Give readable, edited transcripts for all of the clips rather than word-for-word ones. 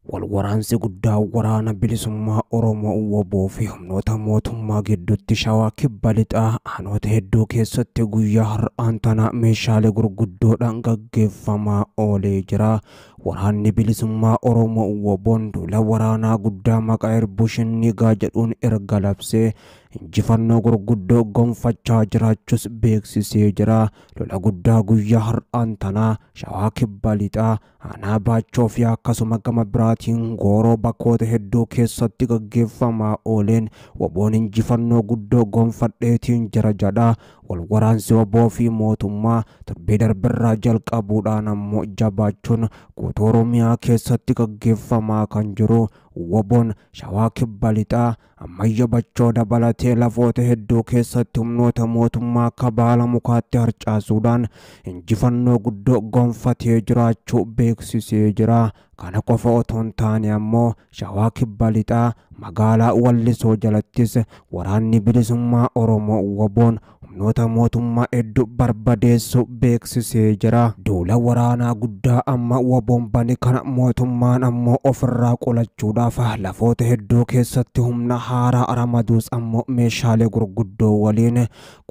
Walwaraansi guddaa waraana bilisummaa Oromoo WBO fi humnoota mootummaa gidduutti Shawaa Kibba Lixaa aanoota hedduu keessatti guyyaa har'aan tana meeshaalee gurguddoodhaan gaggeeffamaa oolee jira. Waraanni bilisummaa Oromoo WBOn duula waraanaa guddaa maqaa Irbuu Shinnigaa jedhuun erga labsee injifannoo gurguddoo gonfachaa jiraachuus beeksisee jira. Lola guddaa guyyaa har'aan tanaa Shawaa Kibba Lixaa aanaa Baachoo fi akkasuma gama biraatiin gooroo bakkoota hedduu keessatti gaggeeffamaa ooleen WBOn injifannoo guddoo gonfadheetiin jira jedha. Walwaraansi WBO fi mootummaa torbee darbirraa jalqabuudhaan ammoo jabaachuun guutuu Oromiyaa keessatti gaggeeffamaa kan jiru WBOn Shawaa Kibba Lixaa Ammayya Bachoo dabalatee lafoota hedduu keessatti humnoota mootummaa akka baala mukaatti harcaasuudhaan injifannoo guddoo gonfatee jiraachuu beeksisee jira. Kana qofa otoo hin taane ammoo Shawaa Kibba Lixaa magaalaa Wallisoo jalattis waraanni bilisummaa Oromoo WBOn humnoota mootummaa hedduu barbadeessu beeksisee jira. Duula waraanaa guddaa amma WBOn bane kana mootummaan ammoo ofirraa qolachuudhaaf lafoota hedduu keessatti humna haaraa ramaduus ammoo meeshaalee gurguddoo waliin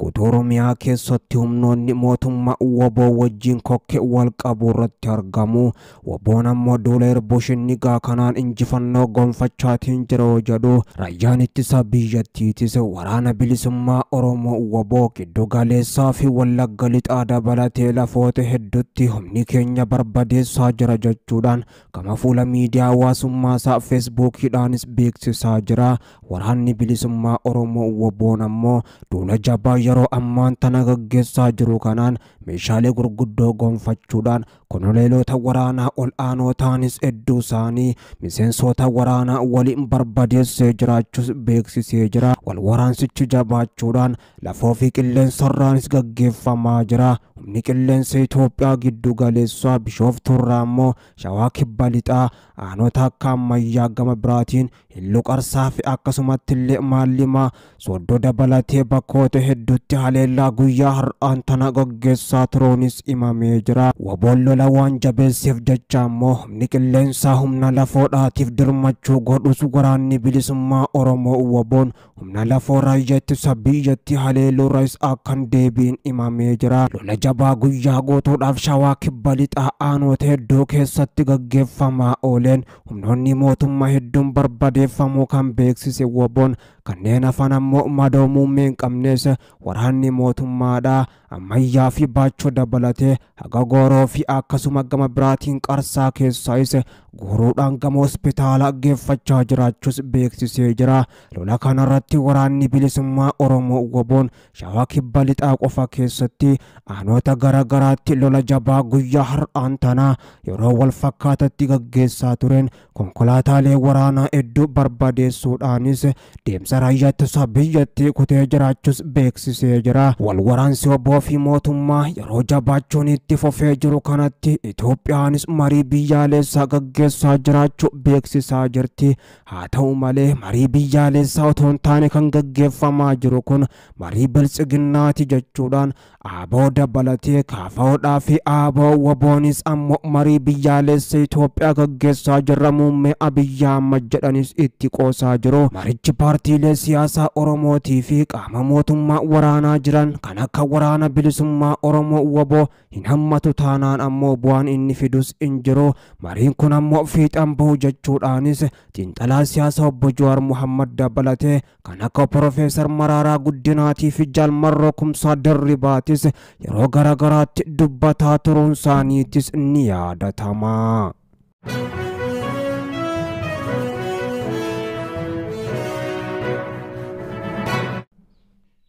guutuu Oromiyaa keessatti humnoonni mootummaa WBO wajjin kokkee wal qabu irratti argamu. WBOn ammoo duula Irbuu Shinnigaa kanaan injifannoo gonfachaatiin jira jedhu. Raayyaan ittisa biyyattiitis waraana bilisummaa Oromoo WBO giddu galeessaa fi Wallagga Lixaa dabalatee lafoota hedduutti humni keenya barbadeessaa jira jechuudhaan gama fuula miidiyaa hawaasummaa isaa feesbuukiidhaanis beeksisaa jira. Waraanni bilisummaa Oromoo WBOn ammoo duula jabaa yeroo ammaan tana gaggeessaa jiru kanaan meeshaalee gurguddoo gonfachuudhaan konoleelota waraanaa ol aanoo ta'anis hedduu isaanii miseensota waraanaa waliin barbadeessee jiraachuus beeksisee jira. Walwaraansichi jabaachuudhaan lafoo fi qilleensarraanis gaggeeffamaa jira. Humni qilleensa Itoophiyaa giddu galeessaa Bishooftuurraa ammoo Shawaa Kibba Lixaa aanota akka Ammayyaa gama biraatiin Hilluu Qarsaa fi akkasumatti illee Maallimaa Sooddoo dabalatee bakkoota hedduutti haleellaa guyyaa har'aan tana gaggeessaa turuunis himamee jira. WBOn lola waan jabeesseef jecha ammoo humni qilleensaa humna lafoodhaatiif dirmachuu godhus waraanni bilisummaa Oromoo WBOn humna lafoo raayyaa ittisa biyyattii haleeluurras akkan deebiin himamee jira. Lola jabaa guyyaa guutuudhaaf Shawaa Kibba Lixaa aanota hedduu keessatti gaggeeffamaa ooleen humnoonni mootummaa hedduun barbadeeffamuu kan beeksise WBOn kanneen hafan ammoo madoo muummee hin qabnes waraanni mootummaadhaa Ammayyaa fi Baachoo dabalatee haga gooroo fi akkasuma gama biraatiin Qarsaa keessaayis guuruudhaan gama hospitaala geeffachaa jiraachuus beeksisee jira. Lola kanarratti waraanni bilisummaa Oromoo WBOn Shawaa Kibba Lixaa qofa keessatti aanota garaagaraatti lola jabaa guyyaa har'aan tanaa yeroo wal fakkaatatti gaggeessaa tureen konkolaataalee waraanaa hedduu barbadeessuudhaanis deemsa raayyaa ittisa biyyattii kutee jiraachuus beeksisee jira. Wal waraansi WBO fi mootummaa yeroo jabaachuun itti fufee jiru kanatti Itoophiyaanis marii biyyaalessaa gaggeessaa jiraachuu beeksisaa jirti. Haa ta'u malee marii biyyaalessaa otoo hin taane kan gaggeeffamaa jiru kun marii biltsiginnaati jechuudhaan ABO dabalatee KFOdhaa fi ABO WBOnis ammoo marii biyyaalessa Itoophiyaa gaggeessaa jirra muummee Abiyyi Ahmad jedhanis itti qoosaa jiru. Marichi paartiilee siyaasaa Oromootii fi qaama mootummaa waraanaa jiran kan akka waraana bilisummaa Oromoo WBO hin hammatu taanaan ammoo bu'aan inni fidus hin jiru. Mariin kun ammoo fiixan bahu jechuudhaanis xiinxalaa siyaasaa obbo Jawaar Muhammad dabalatee kan akka Profeesar Maraaraa Guddinaatii fi Jaal Marroo Kumsaa Dirribaatis yeroo garaagaraatti dubbataa turuun isaaniitis ni yaadatama.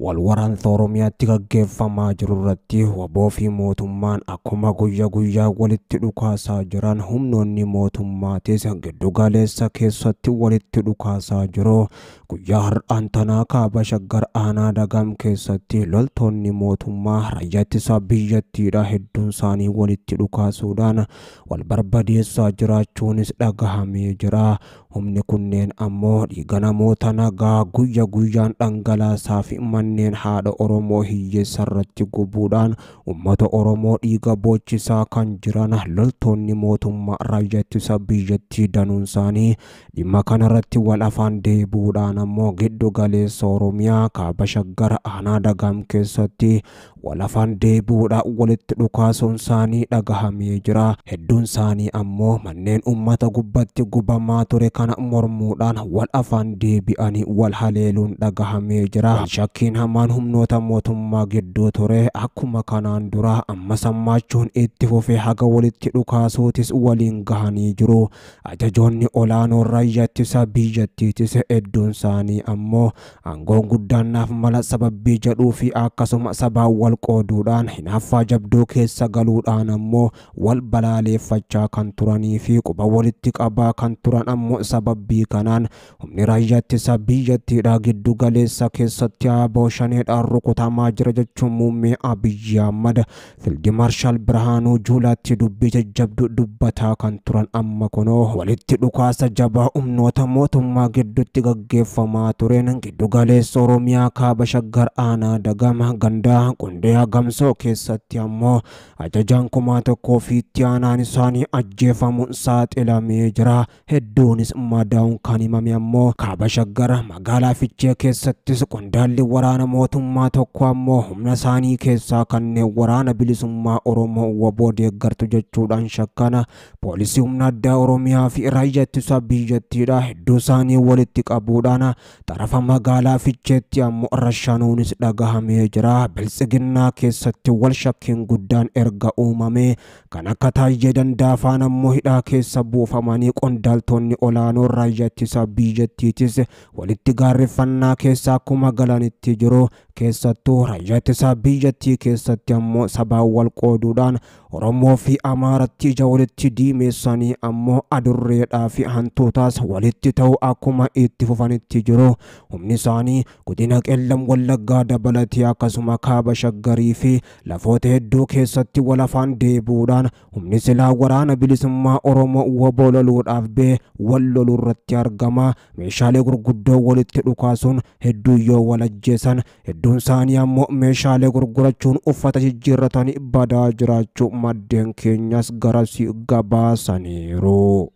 Walwaraansa Oromiyaatti gaggeeffamaa jiru irratti WBO fi mootummaan akkuma guyyaa guyyaa walitti dhukaasaa jiran humnoonni mootummaatis giddu galeessa keessatti walitti dhukaasaa jiru. Guyyaa har'aan tanaa kaaba Shaggar aanaa Dagam keessatti loltoonni mootummaa raayyaa ittisa biyyattiidha hedduun isaanii walitti dhukaasuudhaan wal barbadeessaa jiraachuunis dhagahamee jira. Humni kunneen ammoo dhiiga namoota nagaa guyya guyyaan dhangalaasaa fi manneen haadha Oromoo hiyyeessa irratti gubuudhaan uummata Oromoo dhiiga boochisaa kan jiran loltoonni mootummaa raayyaa ittisa biyyattii danuun isaanii dhimma kanarratti wal afaan deebi'uudhaan ammoo giddu galeessa Oromiyaa kaaba Shaggar aanaa Dagaam keessatti wal afaan deebi'uudhaan walitti dhukaasuun isaanii dhagahamee jira. Hedduun isaanii ammoo manneen uummata gubbatti gubamaa ture kana mormuudhaan wal afaan deebi'anii wal haleeluun dhagahamee jira. Shakkiin hamaan humnoota mootummaa gidduu ture akkuma kanaan dura amma sammaachuun itti fufee haga walitti dhukaasuutis waliin gahanii jiru. Ajajoonni olaanoon raayyaa ittisa biyyattiitis hedduun isaanii ammoo aangoon guddaan naaf mala sababbii jedhuu fi akkasuma sabaan wal qooduudhaan hinaaffaa jabduu keessa galuudhaan ammoo wal balaaleeffachaa kan turanii fi quba walitti qabaa kan turan ammoo sababbii kanaan humni raayyaa ittisa biyyattiidhaa giddu galeessa keessatti ABO shaneedhaan rukutamaa jira jechuun muummee Abiyyi Ahmad Fiildi Maarshaal Birhaanuu Juulaatti dubbii jajjabduu dubbataa kan turan amma kunoo walitti dhukaasa jabaa humnoota mootummaa gidduutti gaggeeffamaa tureen giddu galeessa Oromiyaa kaaba Shaggar aanaa Dagama gandaa Qundee Gamsoo keessatti ammoo ajajaan 1000 fi itti aanaan isaanii ajjeefamuun saaxilamee jira. Hedduunis madaa'uun kan himame ammoo kaaba Shaggar magaalaa Fichee keessattis qondaalli waraana mootummaa tokko ammoo humna isaanii keessaa kanneen waraana bilisummaa Oromoo WBO deeggartu jechuudhaan shakkana poolisii humna addaa Oromiyaa fi raayyaa ittisa biyyattiidha hedduu isaanii walitti qabuudhaan xarafa magaalaa Ficheetti ammoo rashanuunis dhagahamee jira. Biltsiginnaa keessatti wal shakkiin guddaan erga uumame kan akka Taayyee Dandaafaan ammoo hidhaa keessa buufamanii qondaaltonni olaanoon raayyaa ittisa biyyattiitis walitti gaarreeffannaa keessa akkuma galanitti jiru. Keessattuu raayyaa ittisa biyyattii keessatti ammoo sabaan wal qooduudhaan Oromoo fi Amaaratti ija walitti diimeessanii ammoo adurreedhaa fi hantuutaas walitti ta'uu akkuma itti fufanitti jiru. Humni isaanii godina Qellam Wallaggaa dabalatee akkasuma kaaba Shaggarii fi lafoota hedduu keessatti wal afaan deebi'uudhaan humni silaa waraana bilisummaa Oromoo WBO loluudhaaf bee wal loluu irratti argama. Meeshaalee gurguddoo walitti dhukaasuun hedduu yoo wal ajjeesan hedduun isaanii ammoo meeshaalee gurgurachuun uffata jijjiirratanii badaa jiraachuu maddeen keenyas garasii gabaasaniiru.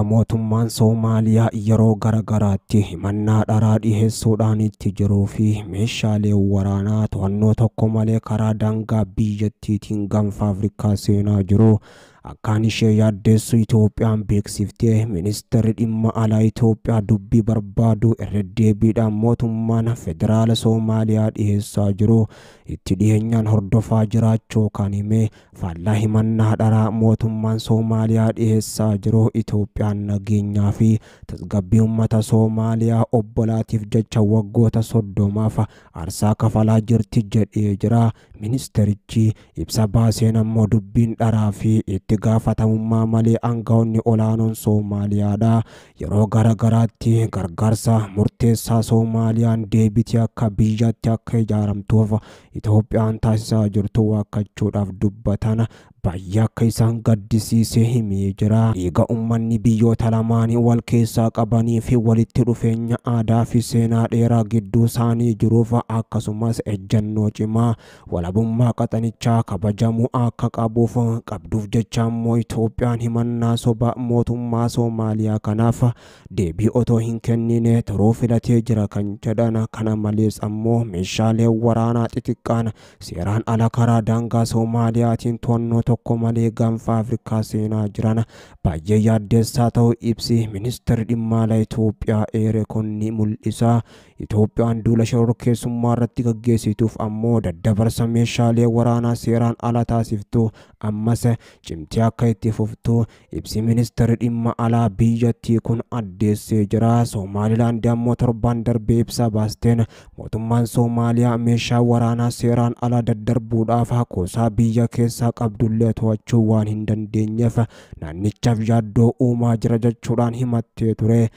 Mootummaan Soomaaliyaa yeroo garagaraatti himannaa dharaa dhiheessuudhaan itti jiruu fi meeshaalee waraanaa to'annoo tokko malee karaa daangaa biyyattiitiin gaanfa Afrikaa seenaa jiru. Akkaan ishee yaaddeessu Itoophiyaan beeksiftee ministeerri dhimma alaa Itoophiyaa dubbii barbaadu irra deebiidhaan mootummaan federaala Soomaaliyaa dhiheessaa jiru itti dhiyeenyaan hordofaa jiraachuu kan hime faallaa himannaa dharaa mootummaan Soomaaliyaa dhiheessaa jiru Itoophiyaan nageenyaa fi tasgabbii uummata Soomaaliyaa obbolaatiif jecha waggoota 30 aarsaa kafalaa jirti jedhee jira. Ministeerichi ibsa baaseen ammoo dubbiin dharaa fi itti gaafatamummaa malee aangawoonni olaanoon Soomaaliyaadha. Yeroo garagaraatti gargaarsa murteessaa Soomaaliyaan deebitee akka biyyaatti akka ijaaramtuuf Itoophiyaan taasisaa jirtu waakkachuudhaaf dubbatan baay'ee akka isaan gaddisiisee himee jira. Dhiiga uummanni biyyoota lamaanii wal keessaa qabanii fi walitti dhufeenya aadaa fi seenaa dheeraa gidduu isaanii jiruuf akkasumas ejjennoo cimaa walabummaa qaxanichaa kabajamuu akka qabuuf qabduuf jecha ammoo Itoophiyaan himannaa soba mootummaa Soomaaliyaa kanaaf deebii otoo hin kennine turuu filatee jira kan jedhan. Kana malees ammoo meeshaalee waraanaa xixiqqaan seeraan ala karaa daangaa Soomaaliyaatiin to'annoo tokko malee gaanfa Afrikaa seenaa jiran baay'ee yaaddeessaa ta'uu ibsi ministeerri dhimma alaa Itoophiyaa eere kun ni mul'isa. Itoophiyaan duula shororkeessummaa irratti gaggeessituuf ammoo daddabarsa meeshaalee waraanaa seeraan ala taasiftu ammas cimtee akka itti fuftu ibsi ministeerri dhimma alaa biyyattii kun addeessee jira. Somaalilaand ammoo torbaan darbee ibsa baasteen mootummaan Soomaaliyaa meeshaa waraanaa seeraan ala daddarbuudhaaf kuusaa biyya keessaa qabdullee to'achuu waan hin dandeenyeef naannichaaf yaaddoo uumaa jira jechuudhaan himattee ture.